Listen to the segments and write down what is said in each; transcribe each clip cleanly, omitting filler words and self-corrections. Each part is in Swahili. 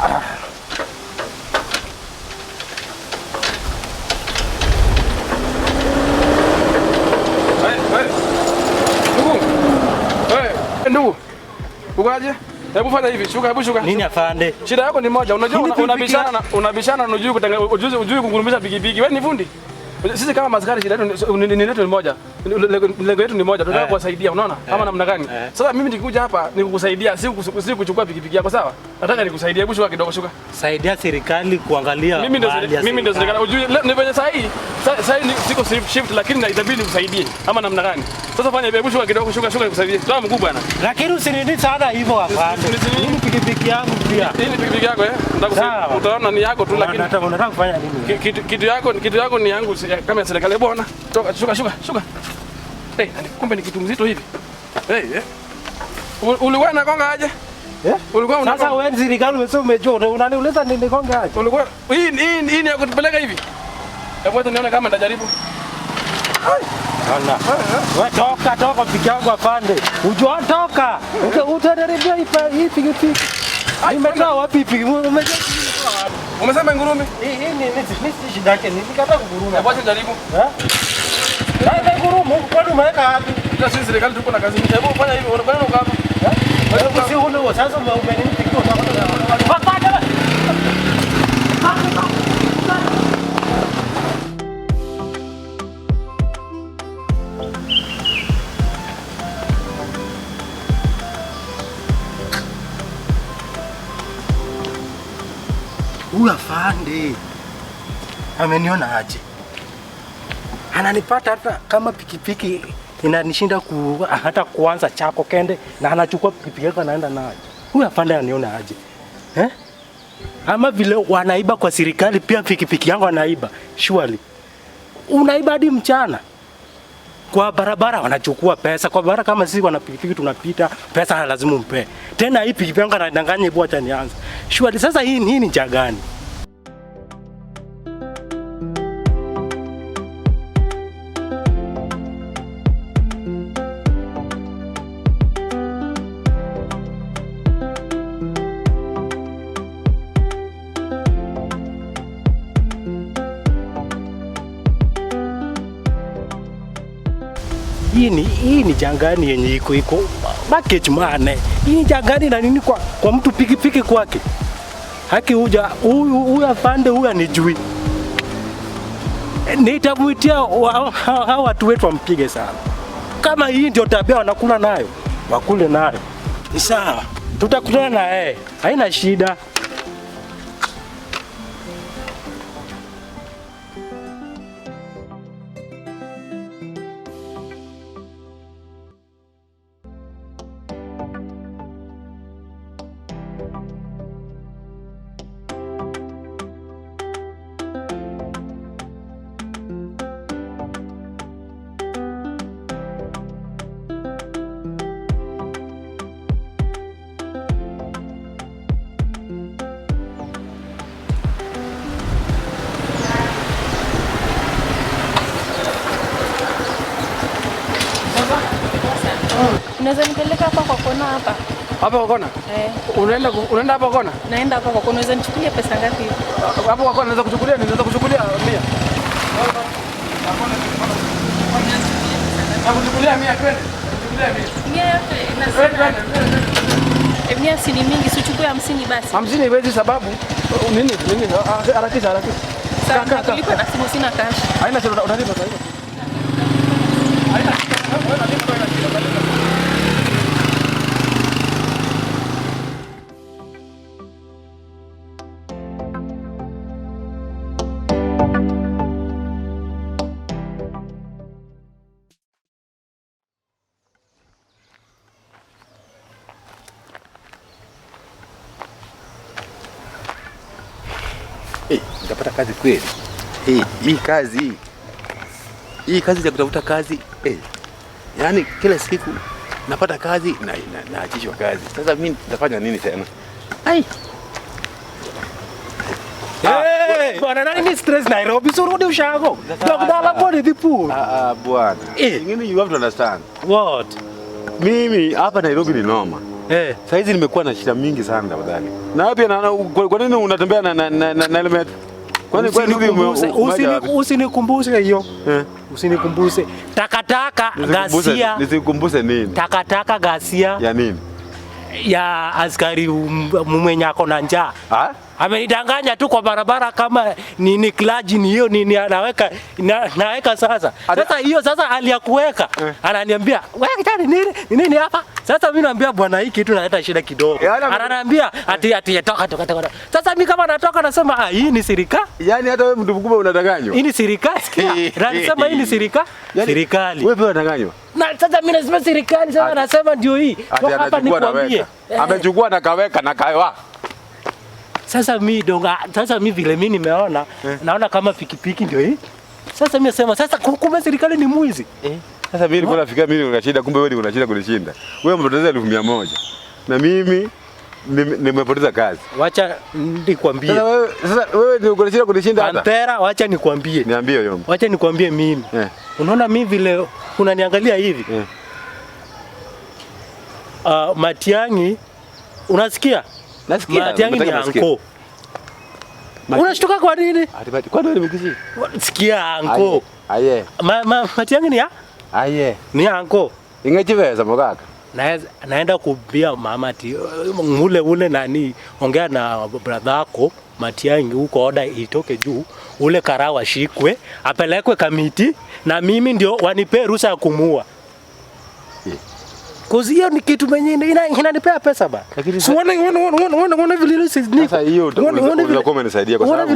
Hey, hey. Ndugu. Hey, ndugu. Ukaje? Hebu fanya hivi, shuka, hebu shuka. Nini afande? Shida yako ni moja, unajua Hii ni unabishana na unabishana na hujui kutenga hujui kugurumisha pikipiki. Wewe ni fundi. Sisi kama maskari shida yetu ni letu ni moja. Lengo letu ni moja, tunataka kuwasaidia, unaona? Ama namna gani? Sasa mimi nikikuja hapa nikukusaidia, si kuchukua pikipiki yako, sawa? Nataka nikusaidie, hebu shuka kidogo, shuka. Saidia serikali kuangalia Mimi ndio mali ya mimi ndio serikali. Hujui ni venye saa hii, saa hii siko shift lakini itabidi nikusaidie. Ama namna gani? Sasa fanya hivi, hebu shuka kidogo, shuka, shuka nikusaidie. Toa mguu bwana. Lakini usinini sana hivyo afande. Hii ni pikipiki yangu pia. Hii ni pikipiki yako eh? Nitakusaidia. Sawa. Utaona ni yako tu lakini Unataka kufanya nini? Kitu yako ni yangu kama ya serikali bwana. Toka, shuka, shuka, shuka. Eh, hey, kumbe ni kitu mzito hivi. Eh, hey, eh. Ulikuwa unakonga aje? Eh? Ulikuwa unakonga. Sasa wewe serikali umesema umejua, unaniuliza nilikonga aje? Ulikuwa hii ni ya kutupeleka hivi. Hebu acha nione kama nitajaribu. Ana. Wewe toka toka piki yangu afande. Ujua toka. Utajaribia hii pikipiki. Nimetoa wapi piki? Umejua Umesema ingurumi? Hii ni shida yake. Nikataka kunguruma. Hebu acha nijaribu. Eh? Sasa ngurumo kwani umeweka wapi? Sasa sisi serikali tuko na kazi. Hebu fanya hivi, unakwenda uko hapa. Wewe si ule sasa umenipikia utakwenda. Huyu afande ameniona aje? Ananipata hata kama pikipiki inanishinda hata kuanza chako kende, na anachukua pikipiki yake anaenda nayo. Huyu afande ananiona aje? Eh? Ama vile wanaiba kwa serikali pia pikipiki yangu anaiba. Surely. Unaiba hadi mchana. Kwa barabara wanachukua pesa. Kwa barabara kama sisi wana pikipiki tunapita, pesa lazima umpe. Tena hii pikipiki yangu anadanganya, hebu acha nianze. Surely sasa hii ni njia gani? Hii ni jangani yenye iko package mane. Hii ni jangani na nini kwa mtu pikipiki kwake. Haki huja huyu afande huyu anijui. Nitamuitia hao watu wetu wampige sana. Kama hii ndio tabia wanakula nayo, wakule nayo. Ni sawa. Tutakutana na yeye. Haina shida. Unaweza nipeleka hapa kwa kona hapa? Hapa kwa kona? Eh. Unaenda hapa kwa kona? Naenda hapa kwa kona. Unaweza nichukulia pesa ngapi? Hapo kwa kona naweza kuchukulia 100. Nakuchukulia 100, twende. Nakuchukulia 100. 100 yote inasema. 100 si ni mingi, si uchukue 50 basi. 50 haiwezi sababu nini? Nini? Harakisha, harakisha. Sawa, nitakulipa na simu, sina cash. Haina shida, utalipa sasa. Haina shida, wewe unalipa, haina shida, utalipa. Hey, nitapata kazi kweli? Hey, hii kazi ya kutafuta kazi, hey. Yaani kila siku napata kazi na naachishwa kazi. Sasa mimi nitafanya nini tena? Ai. Hey, bwana nani ni stress Nairobi surudi ushago. Dog dala body the pool. Bwana. Eh. Ingine you have to understand. What? Mimi hapa Nairobi ni noma. Saa hizi nimekuwa na shida mingi sana tafadhali. Na pia na kwa nini unatembea na helmet? Kwani Usinikumbuse hiyo. Usinikumbuse. Takataka ghasia. Nisikumbuse nini? Takataka ghasia. Ya nini? Ya askari mwenye ako na njaa. Ah? Amenidanganya tu kwa barabara kama nini klaji ni hiyo nini anaweka naweka sasa. Sasa hiyo sasa aliyakuweka. Ananiambia, "Wewe kijana nini? Nini hapa?" Sasa mimi naambia bwana hii kitu inaleta shida kidogo. Ananiambia ati toka toka toka. Sasa mimi kama natoka nasema ah hii ni serikali. Yaani hata wewe mtu mkubwa unadanganywa. Hii ni serikali sikia. Nasema hii ni serikali. Serikali. Wewe pia unadanganywa. Na sasa mimi nasema serikali sasa nasema ndio hii. Toka hapa nikwambie. Amechukua na kaweka na kawa. Sasa mimi donga, sasa mimi vile mimi nimeona, naona kama pikipiki ndio hii. Sasa mimi nasema sasa kumbe serikali ni mwizi. Sasa mimi nilikuwa nafikiria mimi nina shida, kumbe wewe una shida kunishinda. Wewe umepoteza 100,000. Na mimi nimepoteza kazi. Wacha nikwambie. Sasa wewe ndio una shida kunishinda hata. Pantera, wacha nikwambie. Niambie yomba. Wacha nikwambie mimi. Unaona mimi vile unaniangalia hivi? Matiang'i unasikia? Nasikia. Matiang'i ni anko. Unashtuka kwa nini? Kwa nini nimekusikia? Sikia anko. Aye. Matiang'i ni ya? Aye. Ni anko. Ingechiveza mokaka. Naenda kubia mama ati ule nani ongea na brother yako Matiang'i huko order itoke juu ule karawa shikwe apelekwe Kamiti na mimi ndio wanipe ruhusa ya kumuua. Cause hiyo ni kitu mwenye inanipea pesa ba. Si wana vile sisi ni. Sasa hiyo utakuwa umenisaidia kwa sababu.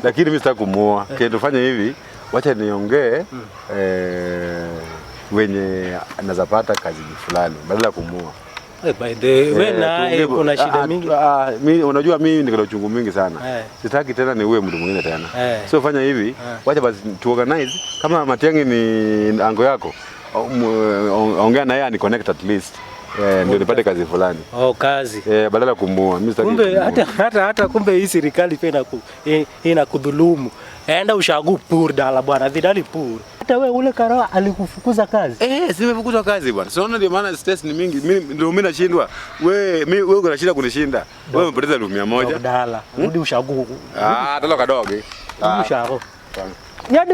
Lakini mimi sitaki kumuoa. Kitu fanya hivi, wacha niongee wenye anazapata kazi fulani badala ya kumuoa. By the way na kuna shida mingi. Mimi unajua mimi niko na uchungu mingi sana. Sitaki tena niue mtu mwingine tena. So fanya hivi, wacha basi tu organize kama Matiang'i ni ango yako. Ongea na yeye ani connect at least. Ndio nipate kazi fulani. Oh kazi. Badala kumuoa. Mimi sitaki. Kumbe hata kumbe hii serikali pia inakudhulumu. Enda ushagu pur dala bwana, vidali pur. Hata wewe ule karawa alikufukuza kazi. Simefukuzwa kazi bwana. Sio ndio maana stress ni mingi. Mimi ndio mimi nashindwa. Wewe mimi wewe una shida kunishinda. Wewe umepoteza 100,000. Dala. Rudi ushagu. Dala kadogo. Rudi ushago. Yaani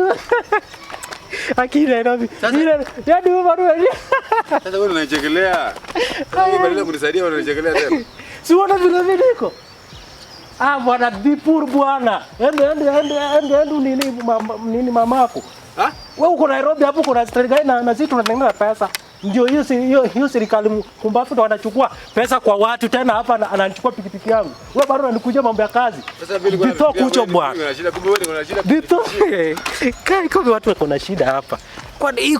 akili Nairobi. Yaani wewe bado. Sasa wewe unanichekelea. Wewe badala kunisaidia unanichekelea tena. Si unaona vile vile niko. Ah bwana bipur bwana. Ende nini mamako. Ah? Wewe uko Nairobi hapo kuna serikali na sisi tunatengeneza pesa. Ndio hiyo serikali kumbafu ndo wanachukua pesa kwa watu tena hapa anachukua pikipiki yangu. Wewe bado unanikuja mambo ya kazi. Sasa vile kuna kucho bwana. Kumbe wewe una shida. Vito. Kai kumbe watu wako na shida hapa.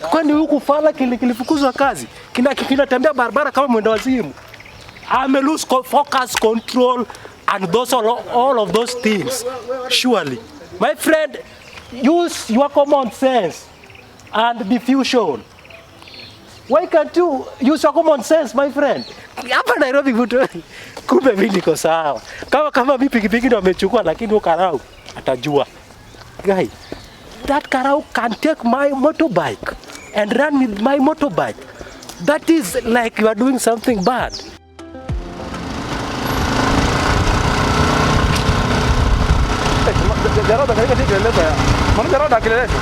Kwani huku fala kilifukuzwa kazi. Kinatembea barabara kama mwendo wazimu. I'm lose focus control and those all of those things. Surely. My friend, use your common sense and diffusion. Why can't you use your common sense, my friend? Hapa Nairobi mtu kumbe mimi niko sawa. Kama mimi pikipiki ndo amechukua lakini huyo karau atajua. Guy, that karau can take my motorbike and run with my motorbike. That is like you are doing something bad. Jaroda katika tikeleza ya. Mbona Jaroda akileleza?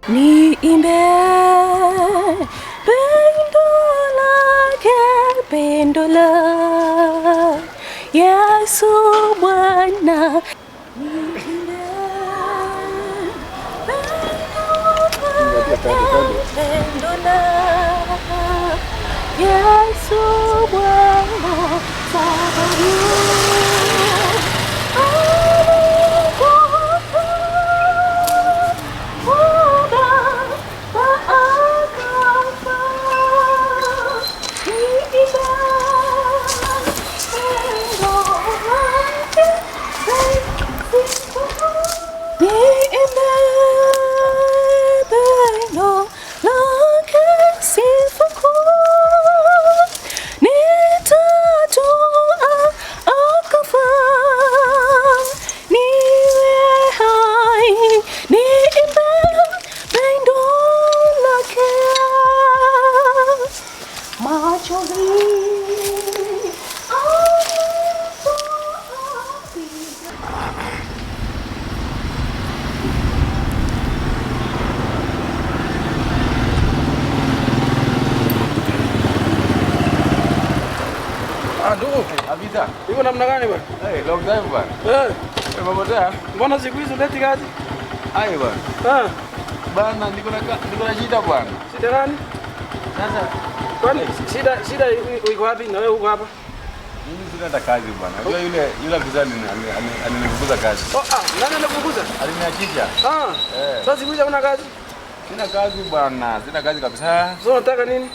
Niimbe pendo lake, pendo la Yesu Bwana. Niimbe pendo lake, pendo la Yesu Bwana, sababu Iko namna gani bwana? Hey, long time bwana. Eh, umepotea? Mbona siku hizi uleti kazi? Ai bwana. Ah. Bana niko na shida bwana. Shida gani? Sasa kwani shida iko wapi na wewe uko hapa? Mimi sina hata kazi bwana. Unajua yule afisa alinifukuza kazi. Oh, ah, nani alikufukuza? Aliniachisha. Ah. Eh. Sasa siku hizi huna kazi? Sina kazi bwana, sina kazi kabisa. Sasa unataka nini?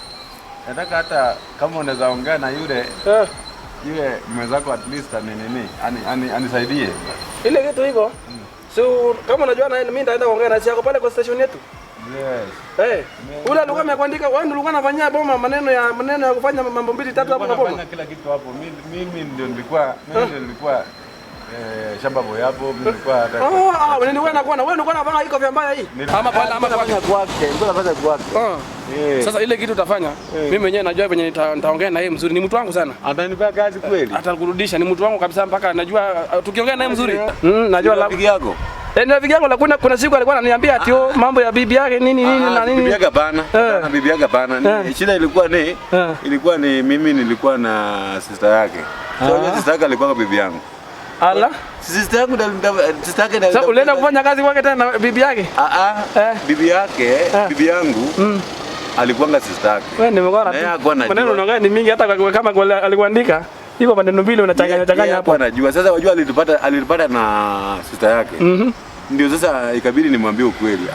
Nataka hata kama unaweza ongea na yule eh, yule mwenzako at least anisaidie. Ile kitu iko. So kama unajua na mimi nitaenda kuongea na yako pale kwa station yetu. Yes. Eh. Ule alikuwa amekuandika wewe ndio ulikuwa unafanyia boma maneno ya kufanya mambo mbili tatu hapo kwa boma. Nilikuwa kila kitu hapo. Mimi ndio nilikuwa shamba boy hapo, mimi nilikuwa hata. Ah, nilikuwa nakuona wewe nilikuwa unafanya iko vya mbaya hii. Ama pale ama kwake. Nilikuwa nafanya kwake. Sasa ile kitu utafanya, mimi mwenyewe najua venye nitaongea na yeye mzuri, ni mtu wangu sana. Atanipea kazi kweli? Atakurudisha, ni mtu wangu kabisa mpaka najua tukiongea naye mzuri. Najua rafiki yako. Eh, ni rafiki yangu, lakini kuna siku alikuwa ananiambia ati mambo ya bibi yake nini nini na nini. Bibi yake hapana. Na bibi yake hapana. Shida ilikuwa ni mimi nilikuwa na sister yake. So sister yake alikuwa bibi yangu. Ala. Sister yangu sister yake. Sasa ulienda kufanya kazi kwake tena na bibi yake? Bibi yake, bibi yangu. Alikuwa sister yake. Wewe nimekuwa na maneno unaongea ni mingi, hata kama alikuandika hivyo maneno mbili unachanganya changanya hapo. Anajua. Sasa wajua alilipata na sister yake. Ndio sasa ikabidi nimwambie ukweli.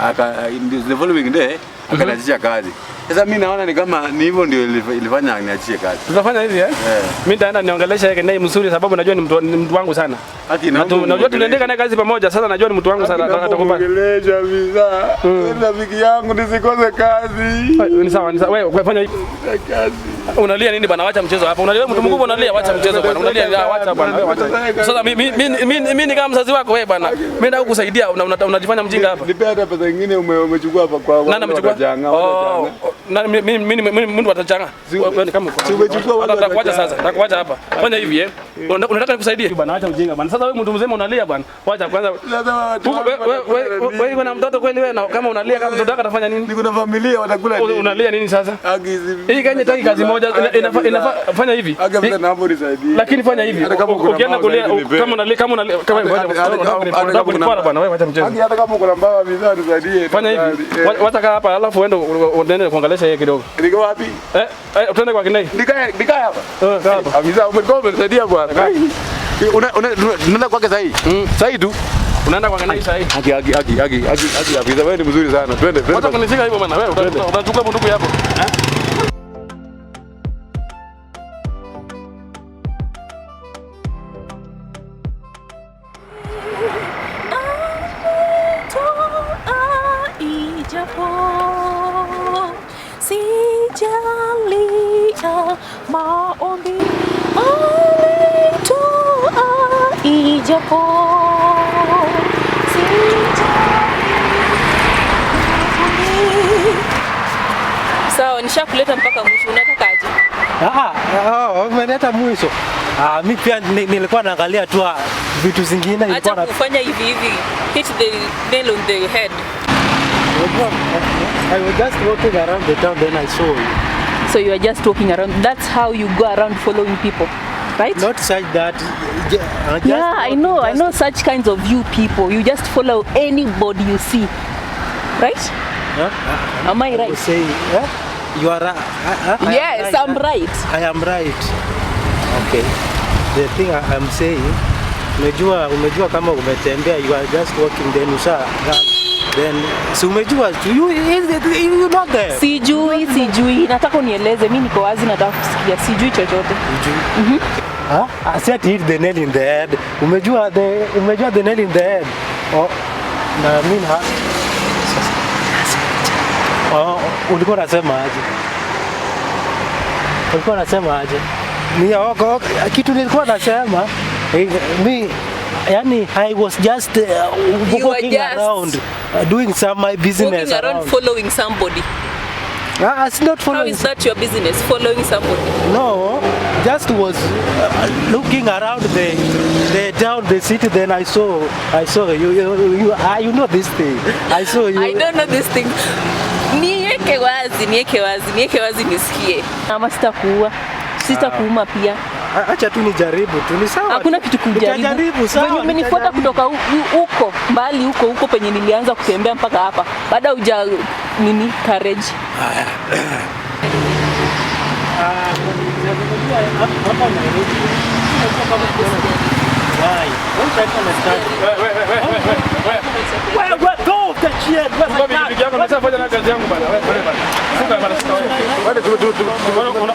The following day akaniachia kazi. Sasa mimi naona ni kama ni hivyo ndio ilifanya aniachie kazi. Tutafanya hivi eh? Mimi nitaenda niongelesha yake naye mzuri sababu najua ni mtu wangu sana. Najua tuliendeka naye kazi pamoja, sasa najua ni mtu wangu sana atakupa. Niongelesha visa. Rafiki yangu nisikose kazi. Ni sawa, ni sawa. Wewe fanya hivi. Kazi. Unalia nini bwana? Wacha mchezo hapa. Unalia mtu mkubwa unalia, wacha mchezo bwana. Unalia, wacha bwana. Sasa mimi ni kama mzazi wako wewe bwana. Mimi nataka kukusaidia, unajifanya mjinga hapa. Nipe hata pesa nyingine umechukua hapa kwa nani amechukua? Oh, nani mimi mtu atachanga. Wewe kama umechukua watu nitakuacha sasa. Nitakuacha hapa. Fanya hivi eh. Unataka nikusaidie? Bwana acha ujinga bwana. Sasa wewe mtu mzima unalia bwana. Wacha kwanza. Wewe uko na mtoto kweli wewe, na kama unalia kama mtoto wako atafanya nini? Niko na familia watakula nini? Unalia nini sasa? Hii Kenya itaki kazi moja, inafaa fanya hivi. Lakini fanya hivi. Ukienda kulia kama unalia kama unataka bwana wewe acha mchezo. Hata kama uko na mbaba bidhaa nisaidie. Fanya hivi. Wacha kaa hapa alafu uende uende kuangalia yeye kidogo. Niko wapi? Tuende kwa Kinai. Nikae hapa. Kaa hapa. Amisa umenisaidia bwana. Unaenda kwake sahi? Sahi tu. Unaenda kwa Kinai sahi. Haki afisa wewe ni mzuri sana. Twende. Wacha kunishika hivyo bwana wewe utachukua bunduki hapo. Sijalia maombi alitoa ijapo Sawa, nishakuleta mpaka mwisho, unataka aje? Umeleta mwisho. Mimi pia nilikuwa naangalia tu vitu zingine nilikuwa nafanya hivi hivi. Hit the nail on the head. I was just walking around the town, then I saw you. So you are just walking around. That's how you go around following people, right? Not such that. Just Yeah, I know. I know such kinds of you people. You just follow anybody you see, right? Huh? Am I right? Say, yeah? You are Yes, I'm right. I am right. Okay. The thing I'm saying, umejua kama umetembea, you are just walking, then usha run. Then si umejua you not there. Sijui. Nataka unieleze. Mimi niko wazi, nataka kusikia. Sijui chochote. Ujui. Huh? I said hit the nail in the head. Umejua the nail in the head. Oh, na mimi oh, ulikuwa unasema aje? Ulikuwa unasema aje? Ni oko kitu nilikuwa nasema mi yani I was just walking just around doing some my business walking around following somebody. It's not following. How is that your business, following somebody? No, just was looking around the town, the city. Then I saw you you know this thing. I saw you. I don't know this thing. Niweke wazi nisikie. Ama sitakuua. Sitakuuma pia. Acha tu nijaribu tu, ni sawa. Hakuna kitu kujaribu. Nitajaribu, sawa. Venye umenifuata kutoka huko mbali huko penye nilianza kutembea mpaka hapa. Baada huja nini courage. Hapa Nairobi. Why? Wewe go the chair.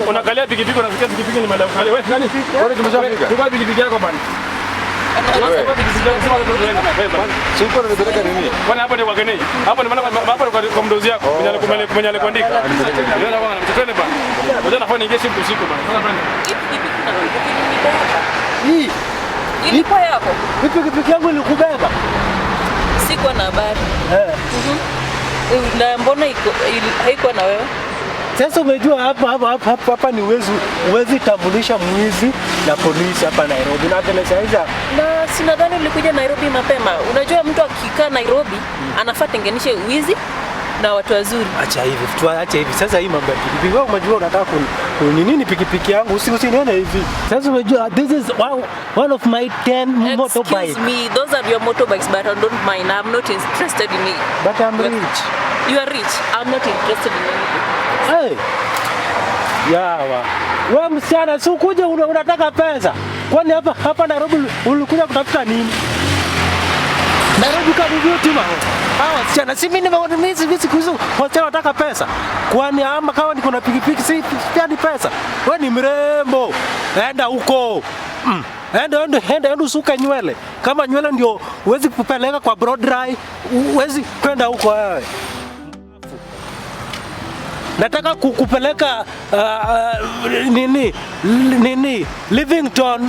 Unakalia pikipiki, unafikia pikipiki ni mada. Wewe nani? Wewe tumeshafika. Chukua pikipiki yako bana. Sio unanipeleka nini? Bwana hapa ni kwa Kenei. Hapa ni maana hapa ni kwa mdozi yako. Mwenye alikuandika. Ndio bwana, twende bana. Ngoja nafanya niingie simu usiku bana. Sasa twende. Hii ilikuwa yako? Pikipiki yangu ilikubeba. Sikuwa na habari. Na mbona haikuwa na wewe? Sasa umejua hapa ni uwezi tambulisha mwizi na polisi hapa Nairobi. Na vile saiza na sinadhani ulikuja Nairobi mapema. Unajua mtu akikaa Nairobi anafaa tenganishe wizi na watu wazuri. Acha hivi, acha hivi. Sasa hii mambo ya pikipiki. Wewe umejua unataka nini pikipiki yangu? Usinione hivi. Sasa umejua this is one of my 10 motorbikes. Excuse me, those are your motorbikes, but I don't mind. I'm not interested in it. But I'm rich. You are rich. I'm not interested in anything. Hey. Yawa. Wewe msichana si ukuje unataka pesa. Kwani hapa Nairobi ulikuja kutafuta nini? Nairobi kama beauty man. Hawa wasichana si mimi nimeona mimi siku hizo wasichana wanataka pesa. Kwani ama kama niko na pikipiki si pia ni pesa. Wewe ni mrembo. Enda huko. Enda usuke nywele. Kama nywele ndio huwezi kupeleka kwa broad dry, huwezi kwenda huko wewe. Nataka kukupeleka nini Livingstone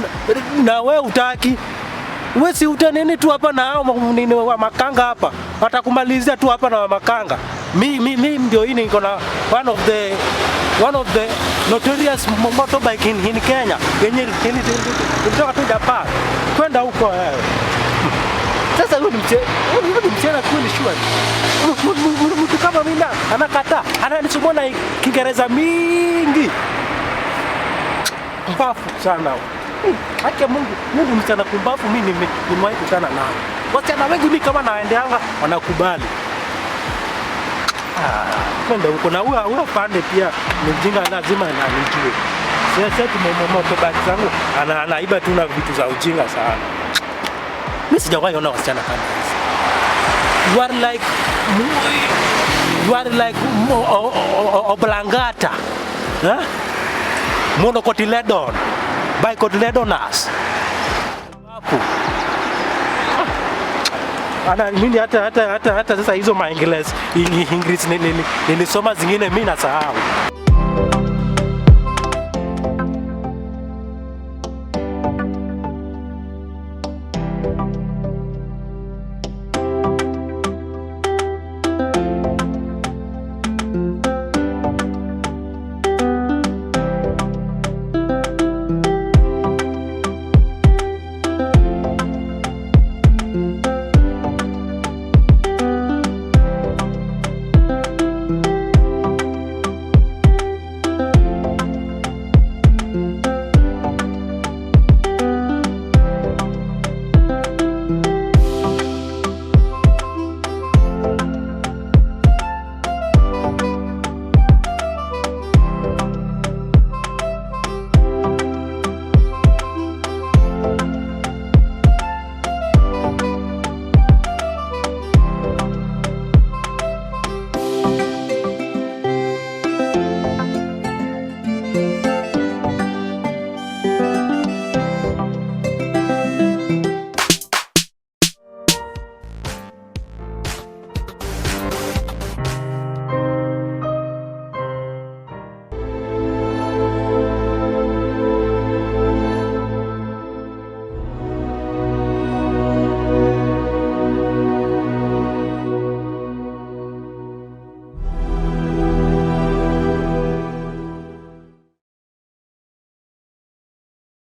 na wewe utaki. Wewe si uta nini tu hapa na hao nini wa makanga hapa. Watakumalizia tu hapa na wa makanga. Mi ndio hii niko na one of the notorious motorbike in Kenya. Yenye kutoka tu Japan. Kwenda huko wewe. Sasa huyu ni mchana kweli sure. Mtu kama mimi anakataa, ananisumbua na Kiingereza mingi. Mbafu sana. Haki Mungu msichana kumbafu mimi nimewahi kukutana nao. Wasichana wengi mimi kama naendeanga wanakubali. Kwenda huko na huyo pande pia ni mjinga, lazima anijue. Sasa motorbike zangu anaiba tu na vitu za ujinga sana. Mimi sijawahi ona wasichana kama hizi. You are like oblongata. Huh? Monocotyledon. Bicotyledonous. Ana mimi hata sasa hizo ma English nilisoma zingine mimi nasahau.